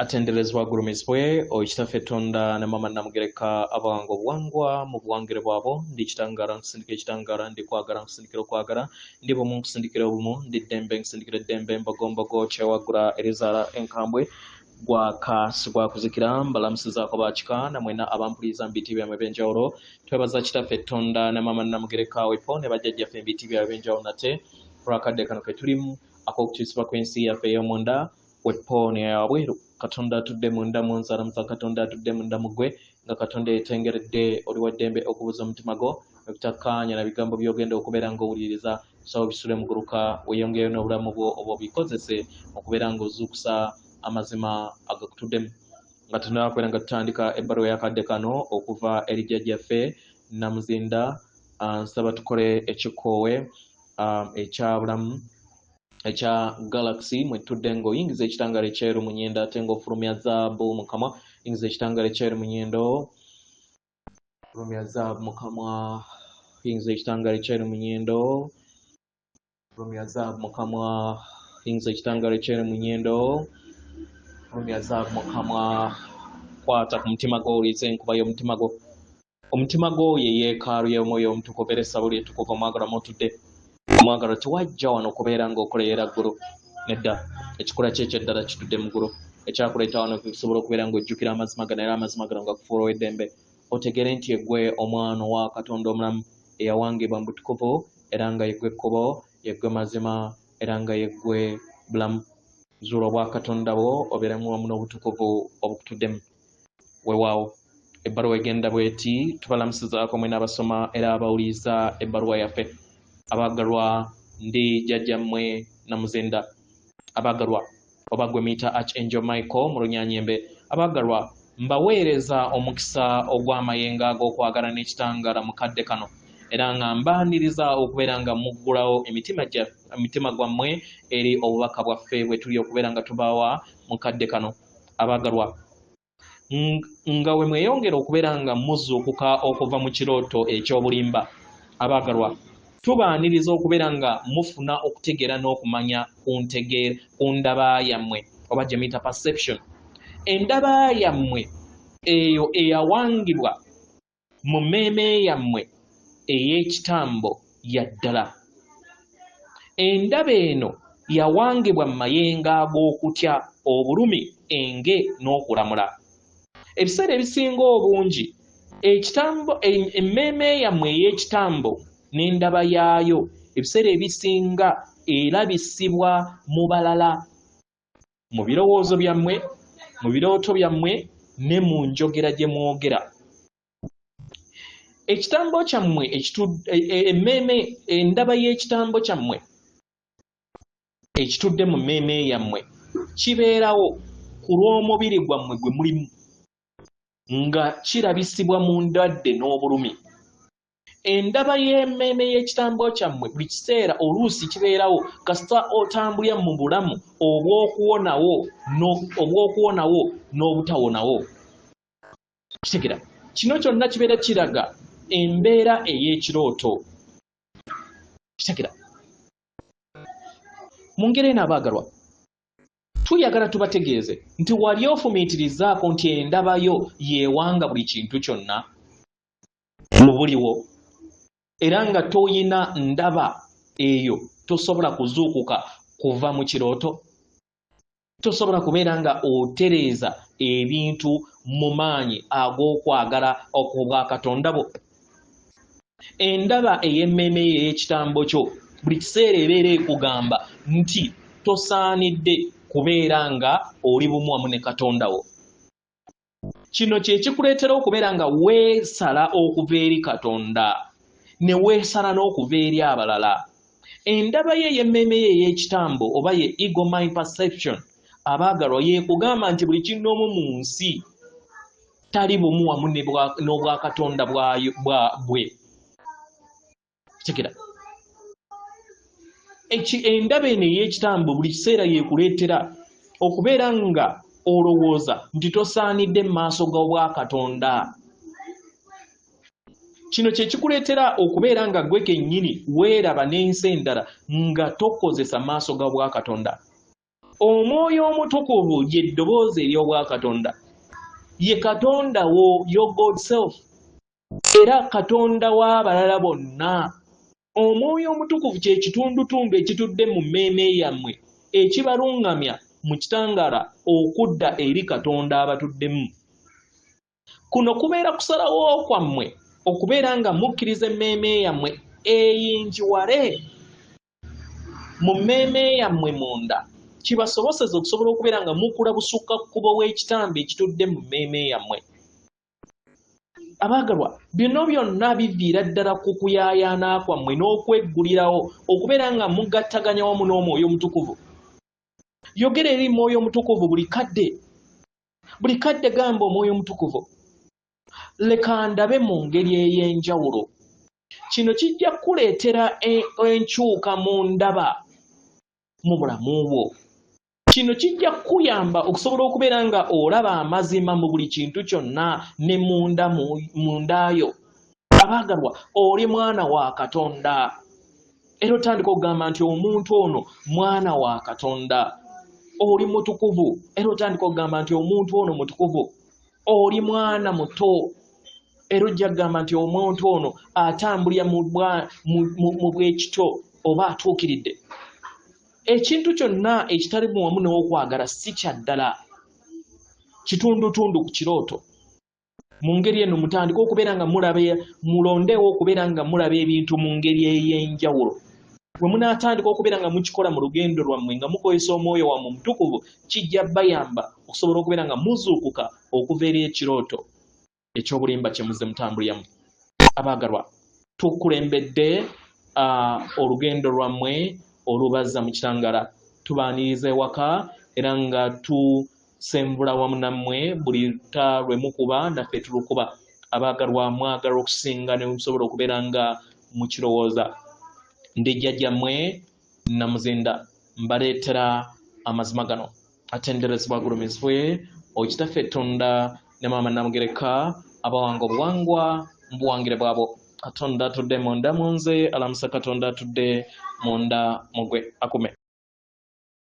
Atenderezebwa agulumizibwe oyo Kitaffe Tonda ne Maama Namugereka abawanga obuwangwa mu buwangire bwabo. Ndi kitangaala nkusindikira ekitangaala, ndi kwagala nkusindikira okwagala, ndi bumu nkusindikira obumu, ndi ddembe nkusindikira eddembe, mbogombogo kyewaggula erizaala enkambwe, gwaka sigwakuzikira. Mbalamusizaako bakika namwena abampuliriza mu biti byammwe ebyenjawulo. Twebaza Kitaffe Tonda ne Maama Namugereka wepo ne bajjajjaffe mu biti byabwe ebyenjawulo nate olwakadde kano ke tulimu ak'okukyusibwa kw'ensi yaffe ey'omunda wepo neyawabweru. Katonda atudde munda mu nze alamusa Katonda atudde munda mu ggwe, nga Katonda yetengeredde oli wa ddembe okubuuza omutima gwo okutakkaanya na bigambo by'ogenda okubeera ng'owuliriza. Sawo bisule muguluka weeyongereyo n'obulamu bwo oba obikozese okubeera ng'ozuukusa amazima agakutuddemu. Nga tunaba kubeera nga tutandika ebbaluwa y'akadde kano okuva eri jjajjaffe Namuzinda, nsaba tukole ekikoowe ekya bulamu ekya galaxy mwetudde ng'oyingiza ekitangaala ekyeru mu nnyindo ate ng'ofulumya zaabu mu kamwa. Yingiza ekitangaala ekyeru mu nnyindo, fulumya zaabu mu kamwa. Yingiza ekitangaala ekyeru mu nnyindo, fulumya zaabu mu kamwa. Yingiza ekitangaala ekyeru mu nnyindo, fulumya zaabu mu kamwa. Kwata ku mutima gwo, owulirize enkuba y'omutima gwo. Omutima gwo ye yeekaalu y'Omwoyo Omutukuvu era essabo lye ettukuvu omwagalwa mw'otudde. Omwagalwa, tewajja wano kubeera ng'okolerera ggulu. Nedda, ekikula kyo eky'eddala kitudde mu ggulu. Ekyakuleeta wano kwe kusobola okubeera ng'ojjukira amazima gano era amazima gano gakufuula ow'eddembe. Otegeere nti yeggwe omwana owa Katonda omulamu eyawangibwa mu butukuvu era nga yeggwe kkubo, yeggwe mazima era nga yeggwe bulamu. Zuula obwakatonda bwo obeeremu wamu n'obutukuvu obukutuddemu. Weewaawo, ebbaluwa egenda bw'eti, tubalamusizaako mwena abasoma era abawuliriza ebbaluwa yaffe. Abaagalwa, ndi jjajjammwe Namuzinda. Abaagalwa, oba gwe muyita Archangel Michael mu Lunyanyembe. Abaagalwa, mbaweereza omukisa ogw'amayengo ag'okwagala n'ekitangaala mu kadde kano, era nga mbaaniriza okubeera nga muggulawo emitima gwammwe eri obubaka bwaffe bwe tuli okubeera nga tubawa mu kadde kano. Abaagalwa, nga we mweyongera okubeera nga muzuukuka okuva mu kirooto eky'obulimba, abaagalwa, tubaaniriza okubeera nga mufuna okutegeera n'okumanya ku ndaba yammwe oba gye muyita perception. Endaba yammwe eyo eyawangibwa mu mmeeme yammwe ey'ekitambo ya ddala. Endaba eno yawangibwa mu mayengo ag'okutya, obulumi, enge n'okulamula. Ebiseera ebisinga obungi ekitambo, emmeeme yammwe ey'ekitambo n'endaba yaayo ebiseera ebisinga erabisibwa mu balala, mu birowoozo byammwe, mu birooto byammwe ne mu njogera gye mwogera. Ekitambo kyammwe, emmeeme, endaba y'ekitambo kyammwe ekitudde mu mmeeme yammwe kibeerawo ku lw'omubiri gwammwe gwe mulimu, nga kirabisibwa mu ndwadde n'obulumi. Endaba y'emmeeme y'ekitambo kyammwe buli kiseera oluusi kibeerawo kasita otambulira mu bulamu obw'okuwonawo n'obutawonawo. Kitegera, kino kyonna kibeera kiraga embeera ey'ekirooto. Kitegera, mu ngeri eno abaagalwa, tuyagala tubategeeze nti wali ofumiitirizaako nti endaba yo yeewanga buli kintu kyonna mu buliwo, era nga toyina ndaba eyo tosobola kuzuukuka kuva mu kirooto, tosobola kubeera nga otereeza ebintu mu maanyi ag'okwagala okw'obwakatonda bwo. Endaba ey'emmeeme yo ey'ekitambo kyo buli kiseera ebeera ekugamba nti tosaanidde kubeera nga oli bumu wamu ne Katonda wo. Kino kye kikuleetera okubeera nga weesala okuva eri Katonda ne weesala n'okuva eri abalala. Endaba ye ey'emmeeme ye ey'ekitambo oba ye ego mind perception, abaagalwa, y'ekugamba nti buli kinnoomu mu nsi tali bumu wamu n'obwakatonda bwe. Kitegera, endaba eno ey'ekitambo buli kiseera y'ekuleetera okubeera nga olowooza nti tosaanidde mu maaso g'obwakatonda. Kino kye kikuleetera okubeera nga ggwe kennyini weeraba n'ensi endala nga tokozesa maaso ga bwakatonda. Omwoyo Omutukuvu lye ddoboozi ery'obwakatonda, ye Katonda wo, your God self, era Katonda w'abalala bonna. Omwoyo Omutukuvu kye kitundutundu ekitudde mu mmeeme yammwe ekibalungamya mu kitangaala okudda eri Katonda abatuddemu. Kuno kubeera kusalawo kwammwe okubeera nga mukkiriza emmeeme yammwe eyingiwale mu mmeeme yammwe munda, kibasoboseze okusobola okubeera nga mukula busukka kkubo w'ekitambo ekitudde mu mmeeme yammwe. Abaagalwa, bino byonna biviira ddala ku kuyaayaana kwammwe n'okweggulirawo okubeera nga mugattaganya wamu n'Omwoyo Omutukuvu. Yogera eri Mwoyo Omutukuvu buli kadde. Buli kadde gamba Omwoyo Omutukuvu, leka ndabe mu ngeri ey'enjawulo. Kino kijja kukuleetera enkyuka mu ndaba mu bulamu bwo. Kino kijja kukuyamba okusobola okubeera nga olaba amazima mu buli kintu kyonna ne munda munda yo. Abaagalwa, oli mwana wa Katonda. Era otandika okugamba nti omuntu ono mwana wa Katonda. Oli mutukuvu. Era otandika okugamba nti omuntu ono mutukuvu. Oli mwana muto. Era ojja kugamba nti omuntu ono atambulira mu bwekito oba atuukiridde. Ekintu kyonna ekitali mu wamu n'okwagala si kya ddala, kitundutundu ku kirooto. Mu ngeri eno mutandike okubeera nga mulaba, mulondeewo okubeera nga mulaba ebintu mu ngeri ey'enjawulo. Bwe munaatandika okubeera nga mukikola mu lugendo lwammwe nga mukozesa Omwoyo wammwe Omutukuvu, kijja bayamba okusobola okubeera nga muzuukuka okuva eri ekirooto eky'obulimba kye muzze mutambuliramu. Abaagalwa, tukulembedde olugendo lwammwe olubazza mu kitangaala. Tubaaniriza ewaka era nga tusenvula wamu nammwe buli luta lwe mukuba naffe tulukuba. Abaagalwa, mwagalwa okusinga ne musobola okubeera nga mukirowooza. Ndi jjajjammwe Namuzinda, mbaleetera amazima gano. Atenderezebwa agulumizibwe Okitaffe Tonda ne Maama Namugereka abawanga obuwangwa mu buwangire bwabwo. Katonda atudde munda mu nze alamusa Katonda atudde munda mu gwe akume.